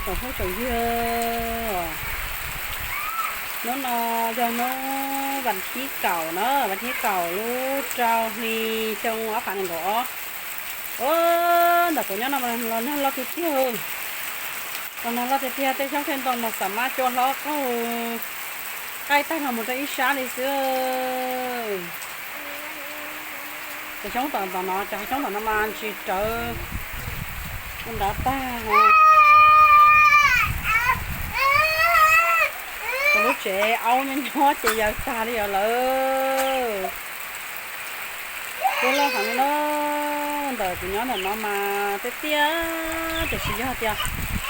Tsoom phooj tsoom ywg, hnub no yog hnub vas thib kaum na, vas thib kaum lub rau hli xyoo ob phav nees nkaum ob. Ntawm kuv nyob no los nag loj tiag tiag, los nag loj tiag tiag, tej xyoob tej ntoo mas xam mab cua hlob qaug qaij tag los mus rau ib sab li xwb. Cov xyoob tom tom no, cov xyoob tom no mas ntsis rawv ua nrad tag. Kuv lub tsev aub nyob nyob ces yaws tag li os lawm. Kuv loj heev li na, ntawm kuv nyob ntawm no mas tiaj tiaj, tiam sis yog tias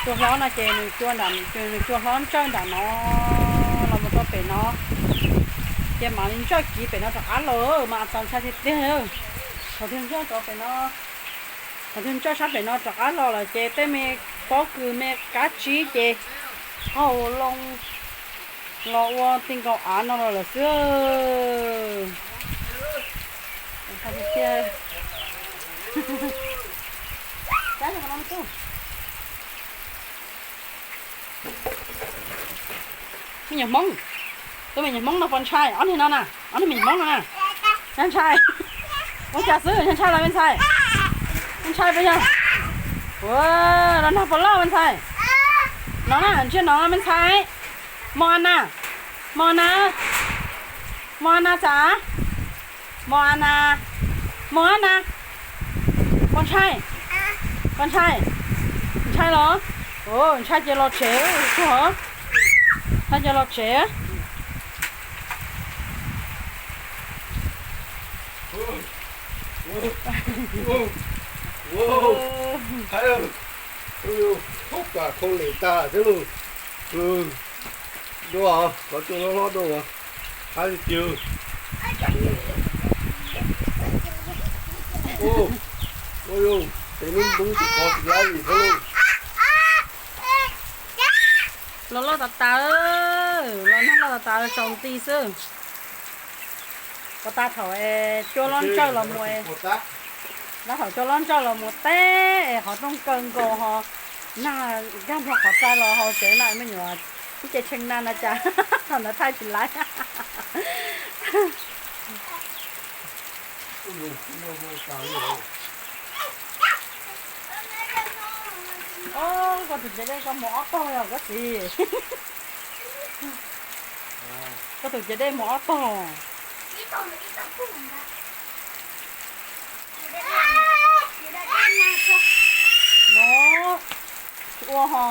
cua hlob no ces nws cua nram, nws cua hlob ntsawj nram no los mus rau pem no, ces mam li ntsawj kiv pem no rov qab los mas txaus ntshai tiag tiag. Thaum twg ntsawj rau pem no, thaum twg ntsawj sab pem no rov qab los lawm ces tej me pob kws me kab tsib ces qaug loo los ua ti nkaus av no los lawm xwb. Me nyuam Hmoob, tus me nyuam Hmoob no puas ntshai? Ob niag no na, ob niag me nyuam Hmoob no na, ntshai ntshai. Ua cas xwb, ntshai ntshai los me ntxhais? Ntshai puas yog? Ua, los nag puas loj me ntxhais? No na, ntsia no me ntxhais. Mos As Nas, Mos As Nas, Mos As Nas, Mos As Nas, Mos As Nas, puas ntshai? Puas ntshai? Ntshai los? Ntshai ces los tsev tsuag, ntshai ces los tsev. Thaub kam khau lem tas thiab lauj. Dua, kov cua hlob hlob dua. Qab tiag tiag. Ua, ua yus, tes lub ntub tsis kov tsis laib li thiab lauj. Los loj tas tas, los nag loj tas tas tsaus nti xwb. Puas tas thaum cua hlob ntsawj los mus, tas thaum cua hlob ntsawj los mus teb es qhov rooj kaw nkaus ho nag nkag nplho qhov txaj los hauv tsev na me nyuam, ib ce tshee na na cas thaum ntawd thaij tsis laib. Koj tus ciav dej koj mus ob tog yog koj txiv. Koj tus ciav dej mus ob tog. No, tsis ua ho.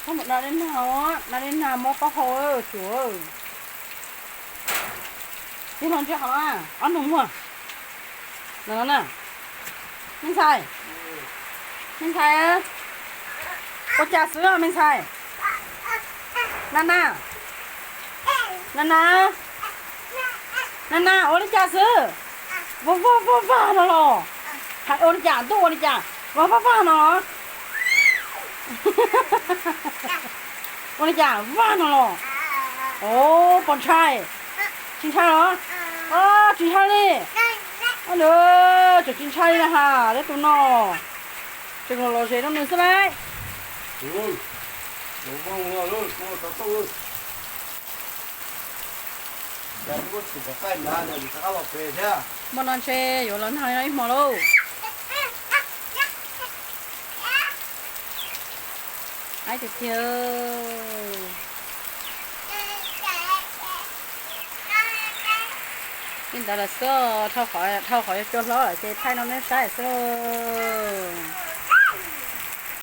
Koj mus da dej nag os, da dej nag muab taub hau tsuav. Tig hlo ntsia qhov no, ob nus muag. No na, me ntxhais, me ntxhais, ua cas xwb me ntxhais? Na na, na na, na na, ua li cas xwb? Vag vag vag vag no los? Hais ua li cas, ntuj ua li cas? Vag vag vag no los? Ua li cas vag no los? Os, puas ntshai? Tsis ntshai los? Tsis ntshai li. Tseem tsis ntshai li na has, lawv tus no tseem los los zes rau nws xwb lauj. Hmo no ntshe yuav los nag li no ib hmo lauj. Aib tiag tiag. Li ntawd lawm xwb, dhau qhov yuav cua hlob lawm ces thaij rau nej saib xwb lauj.